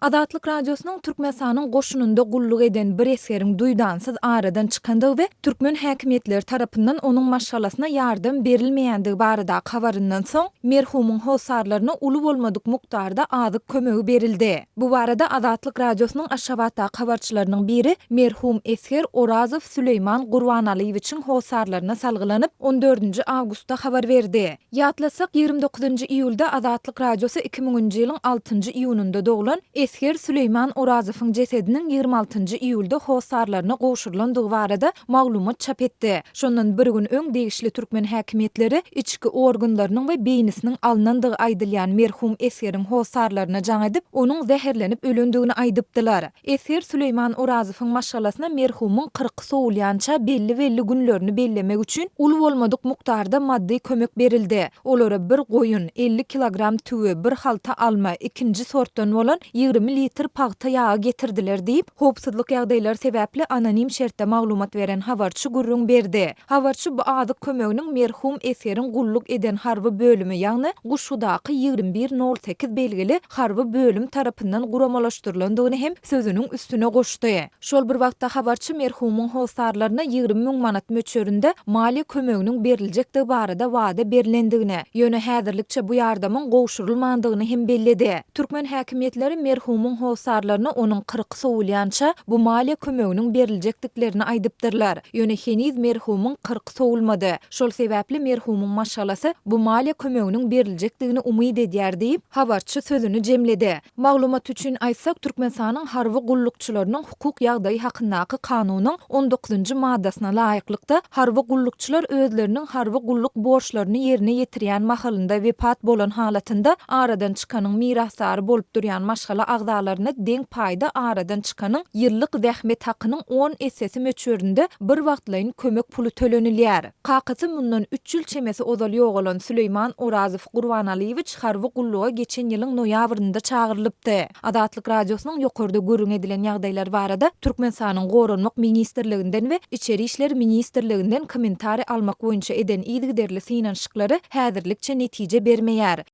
Azatlyk Radiosynyň Türkmenistanyň goşunynda gulluk eden bir esgeriň duýdansyz aradan çykandygy we türkmen häkimiýetleri tarapyndan onuň maşgalasyna ýardam berilmeýändigi baradaky habaryndan soň, merhumyň hossarlaryna uly bolmadyk mukdarda azyk kömegi berildi. Bu barada Azatlyk Radiosynyň Aşgabatdaky habarçylarynyň biri merhum esger Orazow Süleýman Gurbanalyýewiçiň hossarlaryna salgylanyp, on dördünji awgustda habar berdi. Ýatlasak, 29-njy iýulda Azatlyk Radiosy 2000-nji ýylyň altynjy iýunynda doglan esger Süleýman Orazowyň jesediniň 26-njy iýulda hossarlaryna gowşurylandygy barada maglumat çap etdi. Şondan bir gün öň degişli türkmen häkimiýetleri içki organlarynyň we beýnisiniň alnandygy aýdylýan merhum esgeriň hossarlaryna jaň edip, onuň zäherlenip ölendigini aýdypdylar. Esger Süleýman Orazowyň maşgalasyna merhumyň kyrky sowulýança belli-belli günlerini bellemek üçin uly bolmadyk mukdarda maddy kömek berildi. Olara bir goýun, 50 kilogram tüwi, bir halta alma, ikinji sortdan bolan 20 litr pagta ýagy getirdiler diýip, howpsuzlyk ýagdaýlary sebäpli anonim şertde maglumat beren habarçy gürrüň berdi. Habarçy bu azyk kömeginiň merhum esgeriň gulluk eden harby bölümi, ýagny Guşgudaky 21 nol sekiz belgili harby bölüm tarapyndan guramalaşdyrylandygyny hem sözüniň üstüne goşdy. Şol bir wagtda habarçy merhumyň hossarlaryna 20 müň manat möçberinde maliýe kömeginiň beriljekdigi barada wada berlendigini, ýöne häzirlikçe bu ýardamyň gowşurylmandygyny hem belledi. Türkmen häkimiýetleri merhumyň hossarlaryna onuň kyrky sowulýança bu maliýe kömeginiň beriljekdiklerini aýdypdyrlar. Ýöne heniz merhumyň kyrky sowulmady. Şol sebäpli merhumyň maşgalasy bu maliýe kömeginiň beriljekdigini umyt edýär diýip, habarçy sözüni jemledi. Maglumat üçin aýtsak, Türkmenistanyň harby gullukçylarynyň hukuk ýagdaýy hakyndaky kanunyň on dokuzynjy maddasyna laýyklykda, harby gullukçylar özleriniň harby gulluk borçlaryny ýerine ýetirýän mahalynda wepat bolan halatynda aradan çykanyň mirasdary bolup durýan maşgala agzalaryna deň paýda aradan çykanyň ýyllyk zähmet hakynyň on essesi möçberinde birwagtlaýyn kömek puly tölenilýär. Kakasy mundan üç ýyl çemesi ozal ýogalan Süleýman Orazow Gurbanalyýewiç harby gulluga geçen ýylyň noýabrynda çagyrylypdy. Azatlyk Radiosynyň ýokarda gürrüňi edilen ýagdaýlar barada Türkmenistanyň Goranmak ministrliginden we Içeri işler ministrliginden kommentariý almak boýunça eden yzygiderli synanyşyklary häzirlikçe netije bermeýär.